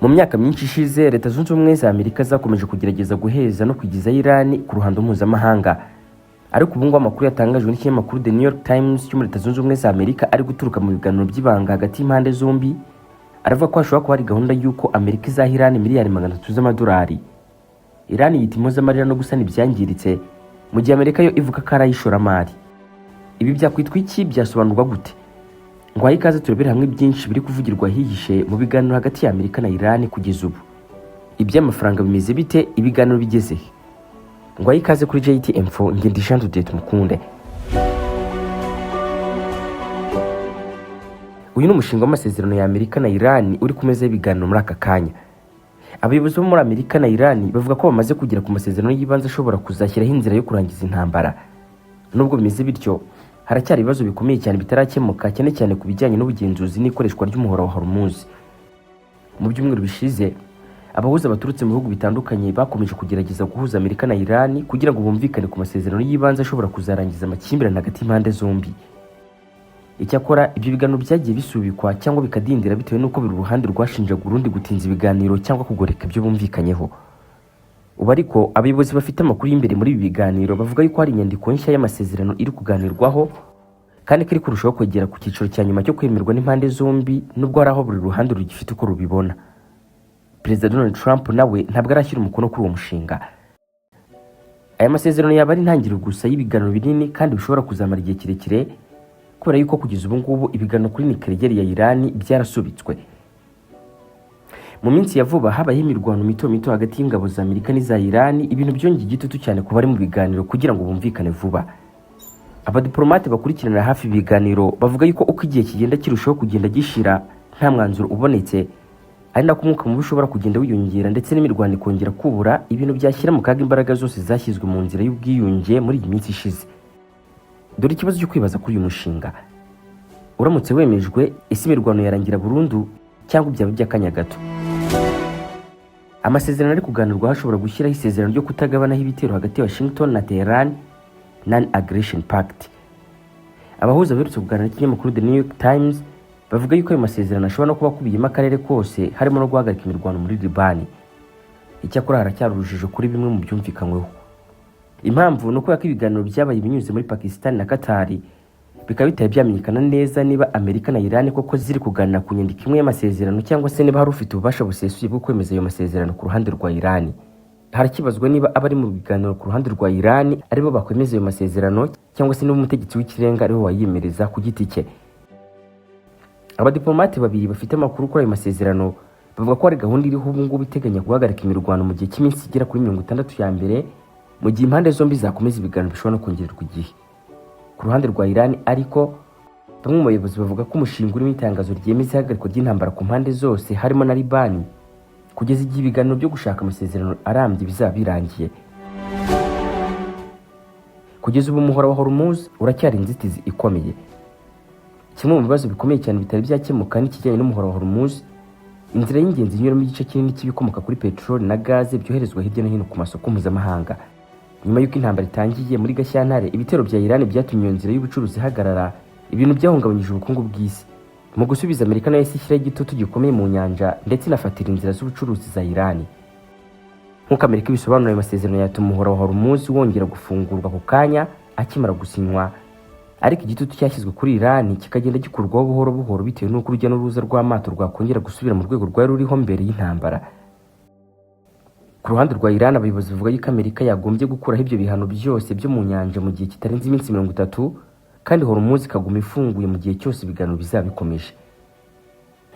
Mu myaka myinshi ishize, Leta Zunze Ubumwe za Amerika zakomeje kugerageza guheza no kwigizayo Irani ku ruhando mpuzamahanga. Ariko ubu ngubu amakuru yatangajwe n'ikinyamakuru The New York Times cyo muri Leta Zunze Ubumwe za Amerika ari guturuka mu biganiro by'ibanga hagati y'impande zombi, aravuga ko hashobora kuba hari gahunda y'uko Amerika izaha Irani miliyari 300 z'amadolari. Irani yita impozamarira no gusana ibyangiritse, mu gihe Amerika yo ivuga ko ari ay'ishoramari. Ibi byakwitwa iki? Byasobanurwa gute? Ngo ikaze turebere hamwe byinshi biri kuvugirwa hihishe mu biganiro hagati ya Amerika na Irani kugeza ubu. Iby'amafaranga bimeze bite? Ibiganiro bigeze he? Ngo ikaze kuri JT Info, ngende Jean de Tumukunde. Uyu ni umushinga w'amasezerano ya Amerika na Irani uri ku meza y'ibiganiro muri aka kanya. Abayobozi bo muri Amerika na Irani bavuga ko bamaze kugera ku masezerano y'ibanze ashobora kuzashyiraho inzira yo kurangiza intambara. Nubwo bimeze bityo, haracyari ibibazo bikomeye cyane bitarakemuka, cyane cyane ku bijyanye n'ubugenzuzi n'ikoreshwa ry'umuhora wa Hormuz. Mu byumweru bishize, abahuza baturutse mu bihugu bitandukanye bakomeje kugerageza guhuza Amerika na Irani kugira ngo bumvikane ku masezerano y'ibanze ashobora kuzarangiza amakimbirane hagati y'impande zombi. Icyakora ibyo biganiro byagiye bisubikwa cyangwa bikadindira bitewe n'uko buri ruhande rwashinjaga urundi gutinza ibiganiro cyangwa kugoreka ibyo bumvikanyeho. Ubu ariko abayobozi bafite amakuru y'imbere muri ibi biganiro bavuga yuko hari inyandiko nshya y'amasezerano iri kuganirwaho, kandi ko iri kurushaho kwegera ku cyiciro cya nyuma cyo kwemerwa n'impande zombi, nubwo hari aho buri ruhande rugifite uko rubibona. Perezida Donald Trump nawe ntabwo arashyira umukono kuri uwo mushinga. Aya masezerano yaba ari intangiriro gusa y'ibiganiro binini kandi bishobora kuzamara igihe kirekire, kubera yuko kugeza ubu ngubu ibiganiro kuri nucléaire ya Irani byarasubitswe. Mu minsi ya vuba habayeho imirwano mito mito hagati y'ingabo za Amerika n'iza Irani, ibintu byongeye igitutu cyane ku bari mu biganiro kugira ngo bumvikane vuba. Abadiplomate bakurikiranira hafi ibiganiro bavuga yuko uko igihe kigenda kirushaho kugenda gishira nta mwanzuro ubonetse, ari nako umwuka mubi ushobora kugenda wiyongera ndetse n'imirwano ikongera kubura, ibintu byashyira mu kaga imbaraga zose zashyizwe mu nzira y'ubwiyunge muri iyi minsi ishize. Dore ikibazo cyo kwibaza kuri uyu mushinga: uramutse wemejwe, ese imirwano yarangira burundu cyangwa byaba by'akanya gato? Amasezerano ari kuganirwaho ashobora gushyiraho isezerano ryo kutagabanaho ibitero hagati ya Washington na Tehran, Non Aggression Pact. Abahuza baherutse kuganira n'ikinyamakuru The New York Times bavuga yuko ayo masezerano ashobora no kuba akubiyemo akarere kose, harimo no guhagarika imirwano muri Libani. Icyakora haracyari urujijo kuri bimwe mu byumvikanyweho. Impamvu ni ukubera ko ibiganiro byabaye binyuze muri Pakistan na Qatar, bikaba bitari byamenyekana neza niba Amerika na Iran koko ziri kuganira ku nyandiko imwe y'amasezerano, cyangwa se niba hari ufite ububasha busesuye bwo kwemeza ayo masezerano ku ruhande rwa Iran. Harakibazwa niba abari mu biganiro ku ruhande rwa Iran aribo bakwemeza ayo masezerano, cyangwa se niba umutegetsi w'ikirenga ariwe wayiyemereza ku giti cye. Abadiplomate babiri bafite amakuru kuri ayo masezerano bavuga ko hari gahunda iriho ubu ngubu iteganya guhagarika imirwano mu gihe cy'iminsi igera kuri 60 ya mbere, mu gihe impande zombi zakomeza ibiganiro bishobora no kongererwa igihe. Ku ruhande rwa Iran ariko, bamwe mu bayobozi bavuga ko umushinga urimo itangazo ryemeza ihagarikwa ry'intambara ku mpande zose, harimo na Libani, kugeza igihe ibiganiro byo gushaka amasezerano arambye bizaba birangiye. Kugeza ubu umuhora wa Hormuz uracyari inzitizi ikomeye. Kimwe mu bibazo bikomeye cyane bitari byakemuka n'ikijyanye n'umuhora wa Hormuz, inzira y'ingenzi inyuramo igice kinini cy'ibikomoka kuri peteroli na gaze byoherezwa hirya no hino ku masoko mpuzamahanga. Nyuma y'uko intambara itangiye muri Gashyantare, ibitero bya Iran byatumye iyo nzira y'ubucuruzi ihagarara, ibintu byahungabanyije ubukungu bw'isi. Mu gusubiza, Amerika nayo yahise ishyiraho igitutu gikomeye mu nyanja ndetse inafatira inzira z'ubucuruzi za Iran. Nk'uko Amerika ibisobanura, ayo masezerano yatuma umuhora wa Hormuz wongera gufungurwa ako kanya akimara gusinywa, ariko igitutu cyashyizwe kuri Iran kikagenda gikurwaho buhoro buhoro bitewe n'uko urujya n'uruza rw'amato rwakongera gusubira mu rwego rwari ruriho mbere y'intambara. Ku ruhande rwa Iran, abayobozi bavuga yuko Amerika yagombye gukuraho ibyo bihano byose byo mu nyanja mu gihe kitarenze iminsi 30, kandi Hormuz ikaguma ifunguye mu gihe cyose ibiganiro bizaba bikomeje.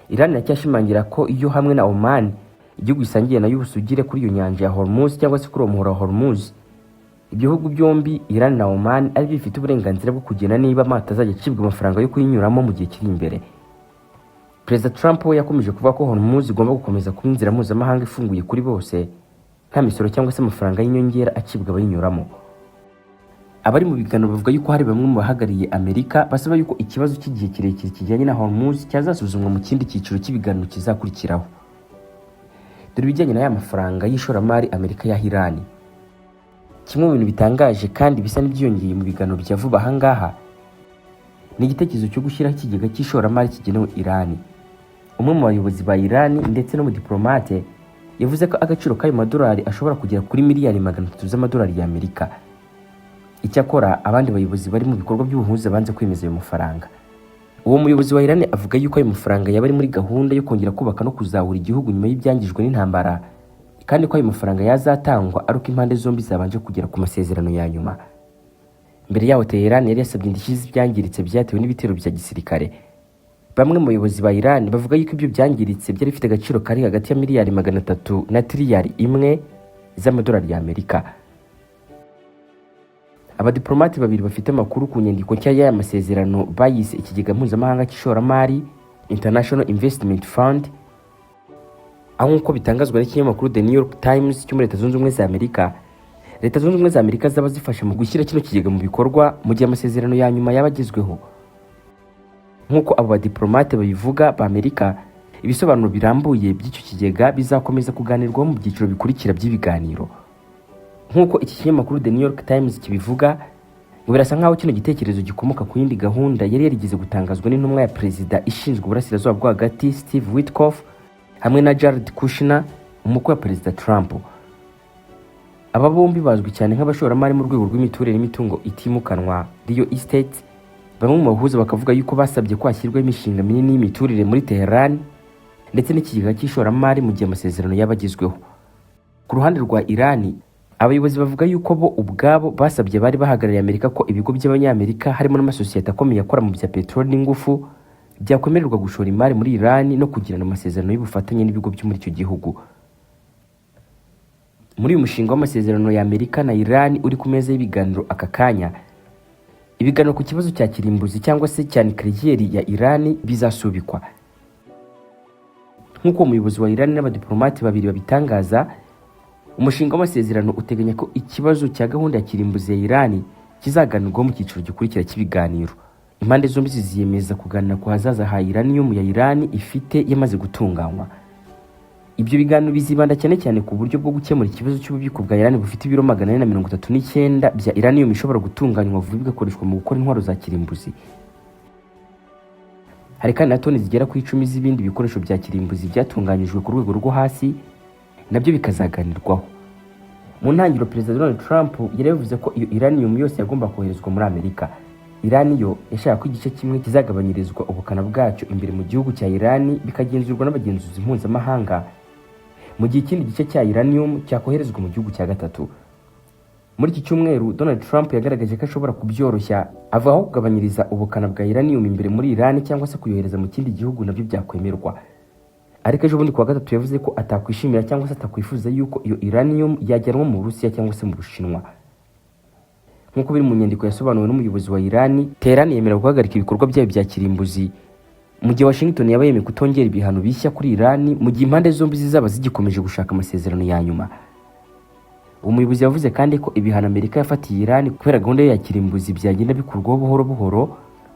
Iran iracyashimangira ko iyo hamwe na Oman, igihugu gisangiye nayo ubusugire kuri iyo nyanja ya Hormuz cyangwa se kuri uwo muhora wa Hormuz, ibihugu byombi, Iran na Oman, aribyo bifite uburenganzira bwo kugena niba amato azajya acibwa amafaranga yo kuyinyuramo mu gihe kiri imbere. Perezida Trump we yakomeje kuvuga ko Hormuz igomba gukomeza kuba inzira mpuzamahanga ifunguye kuri bose, nta misoro cyangwa se amafaranga y'inyongera acibwa abayinyuramo. Abari mu biganiro bavuga yuko hari bamwe mu bahagarariye Amerika basaba yuko ikibazo cy'igihe kirekire kijyanye na Hormuz cyazasuzumwa mu kindi cyiciro cy'ibiganiro kizakurikiraho. Dore ibijyanye n'aya mafaranga y'ishoramari Amerika yaha Irani. Kimwe mu bintu bitangaje kandi bisa n'ibyiyongeye mu biganiro bya vuba aha ngaha ni igitekerezo cyo gushyiraho ikigega cy'ishoramari kigenewe Irani. Umwe mu bayobozi ba Iran ndetse n'umudiplomate yavuze ko agaciro k'ayo madolari ashobora kugera kuri miliyari 300 z'amadolari y'Amerika. Icyakora abandi bayobozi bari mu bikorwa by'ubuhuza banze kwemeza ayo mafaranga. Uwo muyobozi wa Iran avuga yuko ayo mafaranga yaba ari muri gahunda yo kongera kubaka no kuzahura igihugu nyuma y'ibyangijwe n'intambara, kandi ko ayo mafaranga yazatangwa ari uko impande zombi zabanje kugera ku masezerano ya nyuma. Mbere yaho, Teheran yari yasabye indishyi z'ibyangiritse byatewe n'ibitero bya gisirikare. Bamwe mu bayobozi ba Iran bavuga yuko ibyo byangiritse byari bifite agaciro kari hagati ya miliyari 300 na tiriyari 1 z'amadolari y'Amerika. Abadiplomate babiri bafite amakuru ku nyandiko nshya y'aya masezerano bayise Ikigega Mpuzamahanga cy'Ishoramari, International Investment Fund, aho nk'uko bitangazwa n'ikinyamakuru The New York Times cyo muri Leta Zunze Ubumwe za Amerika, Leta Zunze Ubumwe za Amerika zaba zifasha mu gushyira kino kigega mu bikorwa mu gihe amasezerano ya nyuma yaba agezweho. Nk'uko abo badiplomate babivuga ba Amerika, ibisobanuro birambuye by'icyo kigega bizakomeza kuganirwaho mu byiciro bikurikira by'ibiganiro. Nk'uko iki kinyamakuru The New York Times kibivuga, ngo birasa nk'aho kino gitekerezo gikomoka ku yindi gahunda yari yarigeze gutangazwa n'intumwa ya perezida ishinzwe Uburasirazuba bwo Hagati, Steve Witkoff, hamwe na Jared Kushner, umukwe wa Perezida Trump. Aba bombi bazwi cyane nk'abashoramari mu rwego rw'imiturire n'imitungo itimukanwa, real estate. Bamwe mu bahuza bakavuga yuko basabye ko hashyirwaho imishinga minini y'imiturire muri Teheran ndetse n'ikigega cy'ishoramari mu gihe amasezerano yaba agezweho. Ku ruhande rwa Irani, abayobozi bavuga yuko bo ubwabo basabye bari bahagarariye Amerika ko ibigo by'Abanyamerika, harimo n'amasosiyete akomeye akora mu bya peteroli n'ingufu, byakwemererwa gushora imari muri Irani no kugirana amasezerano y'ubufatanye n'ibigo byo muri icyo gihugu. Muri uyu mushinga w'amasezerano ya Amerika na Irani uri ku meza y'ibiganiro aka kanya, ibiganiro ku kibazo cya kirimbuzi cyangwa se cya nucléaire ya Irani bizasubikwa. Nk'uko umuyobozi wa Irani n'abadiplomate babiri babitangaza, umushinga w'amasezerano uteganya ko ikibazo cya gahunda ya kirimbuzi ya Irani kizaganirwaho mu cyiciro gikurikira cy'ibiganiro. Impande zombi ziziyemeza kuganira ku hazaza ha uranium ya Irani ifite yamaze gutunganywa. Ibyo biganiro bizibanda cyane cyane ku buryo bwo gukemura ikibazo cy'ububiko bwa Irani bufite ibiro 439 bya uranium ishobora gutunganywa vuba igakoreshwa mu gukora intwaro za kirimbuzi. Hari kandi na toni zigera ku 10 z'ibindi bikoresho bya kirimbuzi byatunganyijwe ku rwego rwo hasi, nabyo bikazaganirwaho. Mu ntangiriro, Perezida Donald Trump yari yavuze ko iyo uranium yose yagomba koherezwa muri Amerika. Irani yo yashaka ko igice kimwe kizagabanyirizwa ubukana bwacyo imbere mu gihugu cya Irani, bikagenzurwa n'abagenzuzi mpuzamahanga, mu gihe ikindi gice cya uranium cyakoherezwa mu gihugu cya gatatu. Muri iki cyumweru, Donald Trump yagaragaje ko ashobora kubyoroshya, avuga ko kugabanyiriza ubukana bwa uranium imbere muri Irani cyangwa se kuyohereza mu kindi gihugu nabyo byakwemerwa. Ariko ejo bundi kuwa gatatu yavuze ko atakwishimira cyangwa se atakwifuza yuko iyo uranium yajyanwa mu Burusiya cyangwa se mu Bushinwa. Nk'uko biri mu nyandiko yasobanuwe n'umuyobozi wa Irani, Teheran yemera guhagarika ibikorwa byayo bya kirimbuzi mu gihe Washington yaba yemeye kutongera ibihano bishya kuri Irani, mu gihe impande zombi zizaba zigikomeje gushaka amasezerano ya nyuma. Umuyobozi yavuze kandi ko ibihano Amerika yafatiye Irani kubera gahunda ye ya kirimbuzi byagenda bikurwaho buhoro buhoro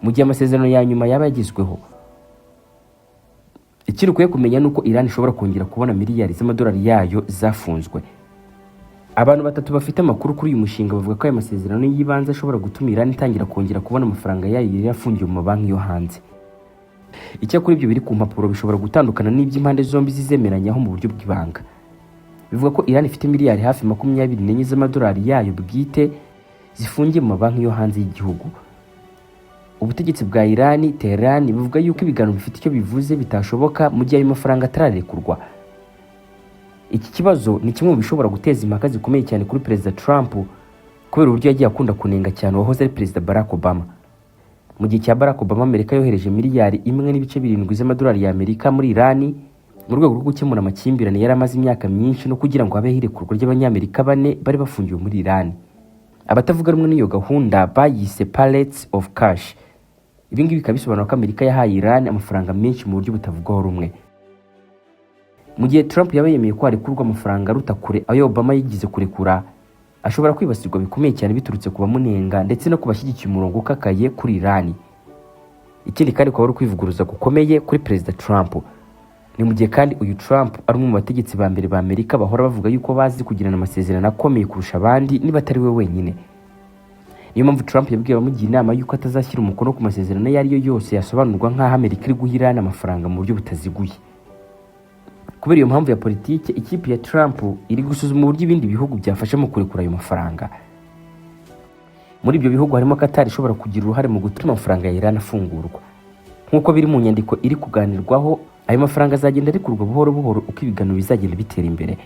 mu gihe amasezerano ya nyuma yaba yagezweho. Ikindi ukwiye kumenya ni uko Irani ishobora kongera kubona miliyari z'amadolari yayo zafunzwe. Abantu batatu bafite amakuru kuri uyu mushinga bavuga ko aya masezerano y'ibanze ashobora gutuma Irani itangira kongera kubona amafaranga yayo yari afungiwe mu mabanki yo hanze. Icyakora ibyo biri ku mpapuro bishobora gutandukana n'iby'impande zombi zizemeranyaho mu buryo bw'ibanga. Bivuga ko Iran ifite miliyari hafi 24 z'amadolari yayo bwite zifungiye mu mabanki yo hanze y'igihugu. Ubutegetsi bwa Iran, Tehran, buvuga yuko ibiganiro bifite icyo bivuze bitashoboka mu gihe ayo mafaranga atararekurwa. Iki kibazo ni kimwe mu bishobora guteza impaka zikomeye cyane kuri Perezida Trump, kubera uburyo yagiye akunda kunenga cyane uwahoze ari Perezida Barack Obama. Mu gihe cya Barack Obama, Amerika yohereje miliyari 1.7 z'amadolari y'Amerika muri Irani mu rwego rwo gukemura amakimbirane yari amaze imyaka myinshi no kugira ngo habeho irekurwa ry'Abanyamerika bane bari bafungiwe muri Irani. Abatavuga rumwe n'iyo gahunda bayise "pallets of cash". Ibi ngibi bikaba bisobanura ko Amerika yahaye Irani amafaranga menshi mu buryo butavugwaho rumwe. Mu gihe Trump yaba yemeye ko harekurwa amafaranga aruta kure ayo Obama yigize kurekura, ashobora kwibasirwa bikomeye cyane biturutse ku bamunenga ndetse no ku bashyigikiye umurongo ukakaye kuri Irani. Ikindi kandi kwaba ari ukwivuguruza gukomeye kuri Perezida Trump. Ni mu gihe kandi uyu Trump ari umwe mu bategetsi ba mbere ba Amerika bahora bavuga yuko bazi kugirana amasezerano akomeye kurusha abandi, niba atari we wenyine. Niyo mpamvu Trump yabwiye abamugira inama y'uko atazashyira umukono ku masezerano ayo ari yo yose yasobanurwa nk'aho Amerika iri guha Iran amafaranga mu buryo butaziguye. Kubera iyo mpamvu ya politiki, ikipe ya Trump iri gusuzuma uburyo ibindi bihugu byafasha mu kurekura ayo mafaranga. Muri ibyo bihugu harimo Qatar, ishobora kugira uruhare mu gutuma amafaranga ya Iran afungurwa. Nk'uko biri mu nyandiko iri kuganirwaho, ayo mafaranga azagenda arekurwa buhoro buhoro uko ibiganiro bizagenda bitera imbere.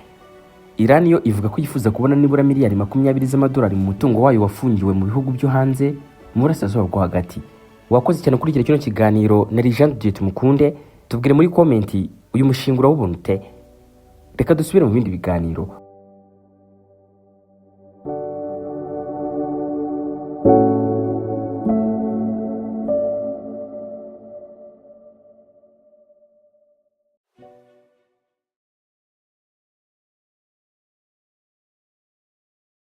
Iran yo ivuga ko yifuza kubona nibura miliyari 20 z'amadolari mu mutungo wayo wafungiwe mu bihugu byo hanze mu Burasirazuba bwo Hagati. Wakoze cyane kurikira kino kiganiro na Jean Dieu Tumukunde. Tubwire muri comment, uyu mushinga urawubona ute? Reka dusubire mu bindi biganiro.